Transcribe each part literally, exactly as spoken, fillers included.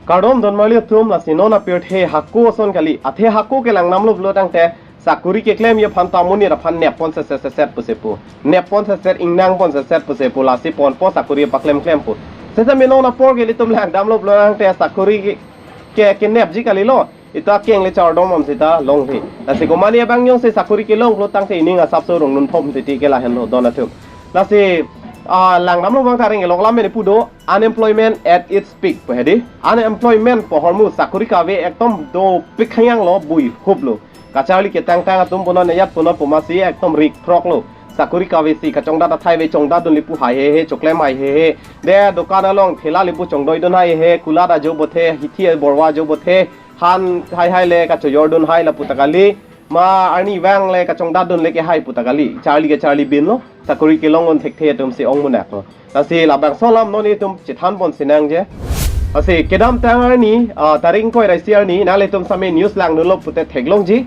Kardom don marli atum, lasi non apirthe hako ason kali. Athe hako ke langdamlo pulo tangte, sakuri keklemji aphan ta amonit aphan neppon seset seset pusi pu. Neppon seset, ingnangpon seset pusi pu, lasi ponpo sakuri paklemklem pu. Setame non apor ke ilitum langdamlo pulo tangte sakuri ke, ke, kenepji kalilo. Ita keng le chardom am sita longthe. Lasi komane abang jongsi sakuri kelong pulo tangte ining asapso rong nun phom titi ke lahenlo don atum. Lasi, ah, langdamlo abang ta ring elok lam mene pu do, unemployment at its peak pu hedi. Unemployment pu ahormu, sakuri kave ekdom dopik hangyang lo, bui hup lo. Kacharli ketangtang atum punon, ajat punon pu masi ekdom rik throk lo. Sakuri kave si kachongdat athai ave, chongdatdun le pu hai hehe, choklem hai hehe. De dokan along thela le pu chongdoidun hai he, kulat ajo bothe, hithi borwa ajo bothe, han haihai le kachoyordun hai lapu ta kali. Ma arnivang le kachongdatdun le kehai pu ta kali. Charli kacharli bin lo, sakuri kelong un thekthe atum si ong munak lo. Lasi labangso alam non itum chethanpon sinangji. Lasi kedamtang arni, ah, tarik ingkoi ra isi arni, nanglitum same news langdunlo pute theklongji.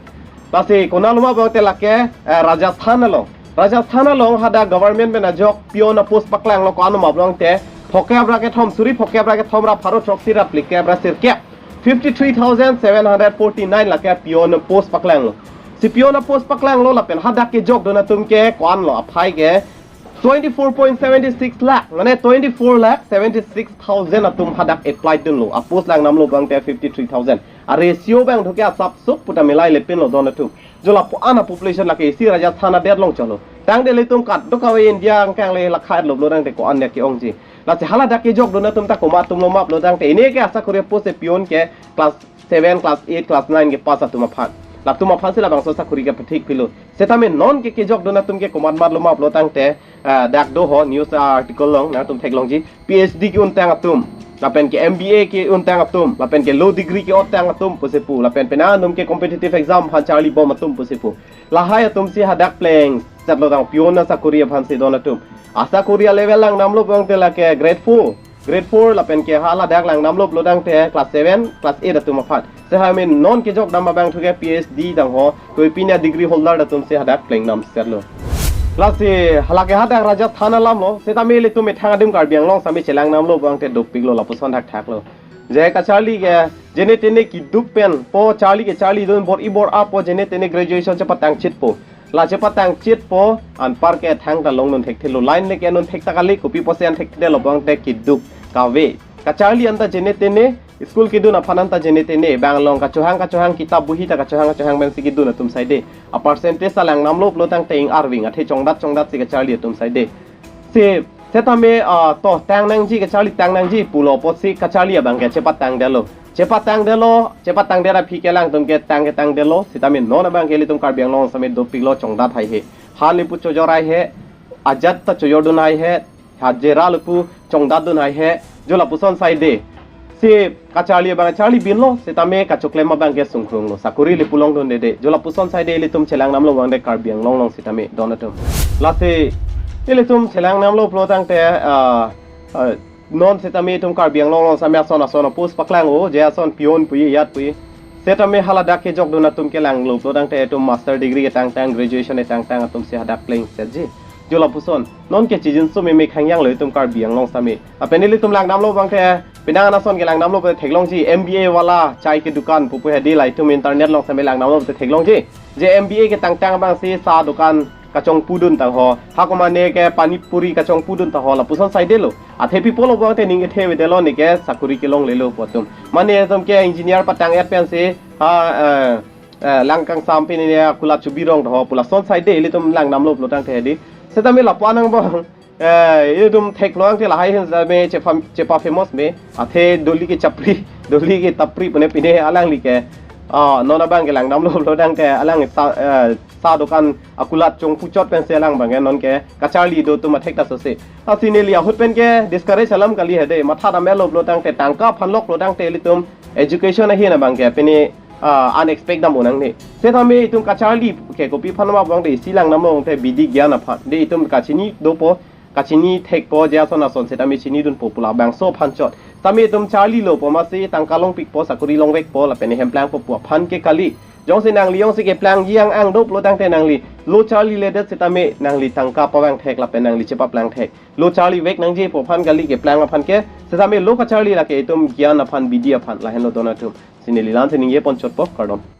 Lasi konat lo ma abang te lake, eh, Rajasthan along. Rajasthan along hadak government pen ajok peon apost paklanglo, ko-an ma abang te, phokep ra kethom, suri phokep ra kethom ra pharo throksi ra phlikep ra sirkep, fifty three thousand seven hundred forty nine lake peon apost paklanglo. Si peon apost paklanglo lapen hadak kejokdun atum ke ko-an lo, aphai ke twenty four point seven six lakh, mane twenty four lakh seventy six thousand atum hadak apply dunlo. Apost langdamlo abang te fifty three thousand. A ratio abang thuke asap suk puta milai le pinlo don atum. Jo lapu-an a population lake isi Rajasthan adet along cholo. Tangte ilitum kadokave India angkang le lakha et lo pulo tangte ko-an ya ke-ongji. Lasi hala dak kejokdun atum ta komat atum lo ma pulo tangte, ini ke asakuri apost e peon ke class seven, class eight, class nine kepass atum aphan. Latum aphan si labangso sakuri ke pathik pilo. Setame non ke kejokdun atum ke komat mat lo ma pulo tangte, ah, dak do ho news article along, nangtum theklongji. PhD ke-untang atum, lapen ke MBA ke-untang atum, lapen ke law degree ke-untang atum pusi pu, lapen penang atum ke competitive exam aphan charlibom atum pusi pu. Lahai atum si hadak plengsetlo tang peon asakuri aphan si don atum. Asakuri a level langdamlo abang te lake grade four. Grade four lapen ke hala dak langdamlo pulo tangte class seven, class eight atum aphan. Setame non kejokdam abang thuke PhD tang ho, koi pinya degree holder atum si hadak plengdamsetlo. Lasi hala ke hadak Rajasthan alam lo, setame ilitum methang adim Karbi Anglong same chelangnamlo abang te dopik lo, lapuson thakthak lo. Je kacharli ke jene tene keduk pen po, charli ke charlidun, bor-i bor-a po, jene tene graduation chepatangchitpo. La chepatangchitpo anpar ke thangta longdun thekthelo, line le ke-endun thek ta kali, kopi pusi en thekthelo abang te keduk kave. Kacharli anta jene tene, school kedun aphan anta jene tene, bang along kachohang kachohang, kitap bohi ta kachohang kachohang pensi kedun atum saide. A percentage ta langdamlo pulo tangte ing arving, athe chongdat chongdat si kacharli atum saide. Si, setame, ah, to, tang nangji, kacharli tang nangji pulo apotsi kacharli abang ke chepatangdetlo. Chepatangdetlo, chepatangdet aphi ke alangtum ke tang ketangdetlo, setame non abang ke ilitum Karbi Anglong same dopik lo, chongdat hai he. Han le pu chojor hai he, ajat ta choyordun hai he, hajira le pu chongdatdun hai he, jo lapuson saide. Si kacharli abang charli bin lo, setame kachoklem abang ke sungkrung lo. Sakuri le pu longdundede. Jo lapuson saide ilitum chelangnamlo abang te Karbi Anglong along setame don atum. Lasi ilitum chelangnamlo pulo tangte, ah, ah, non setame itum Karbi Anglong along same ason ason apost paklang o, je ason peon puji, ajat puji. Setame hala dak kejokdun atum ke langlo pulo tangte itum master degree ketangtang, graduation ketangtang atum si hadak plengsetji. Jo lapuson, non ke chijinso meme hangyang lo itum Karbi Anglong same. Lapen ilitum langdamlo abang te, penang ason ke langdamlo pute theklongji, MBA wala chai ke dukan pupu hedi, la itum internet along same langdamlo pute theklongji. Je MBA ketangtang abang si sa dukan kachongpudun tang ho, ha komane ke pani puri kachongpudun tang ho, lapuson saidelo. Athe pi pulo abang te ning kethe avedetlo, ne ke sakuri kelonglelo pu atum. Mane atum ke engineer patang-et pensi, ha, eh, eh, lang kangsam pine ne akulat chubirong tang ho, pu lason saide ilitum langdamlo pulo tangte hedi. Setame lapu-an angbong, eh, ilitum theklo tangte lahai ahin same chepa, chepa famous me. Athe doli ke chapri, doli ke tapri pune pine alangli ke, ah, non abang ke langdamlo pulo tangte alang sa, eh, sa dukan akulat chongpuchot pensi alang abang ke non ke kacharli do atum athek ta sose. Lasi neli ahut pen ke discourage alam kali hedi, matha dam-etlo pulo tangte, tangka aphan loklo tangte ilitum education ahin abang ke pine, ah, unexpected dam unang ne. Setame itum kacharli ke kopi aphan ma abang te isi langdamlo abang te bidi gyan aphan. De itum kachini dopo, kachini thekpo, je ason ason setame chinidunpo pu labangso aphan chot. Tame itum charlilo pu amatsi tangka longpikpo, sakori longvekpo lapen hem plangpo pu aphan ke kali. Jongsi nangli jongsi keplangji ang-ang doplo tangte nangli lo charliledet setame nangli tangka pavangthek lapen nangli chepaplang thek. Lo charlivek nangji pu aphan kali keplang aphan ke, setame lo kacharli lake itum gyan aphan, bidi aphan, lahenlo don atum. Si neli la-ansi ningje ponchotpo, kardom.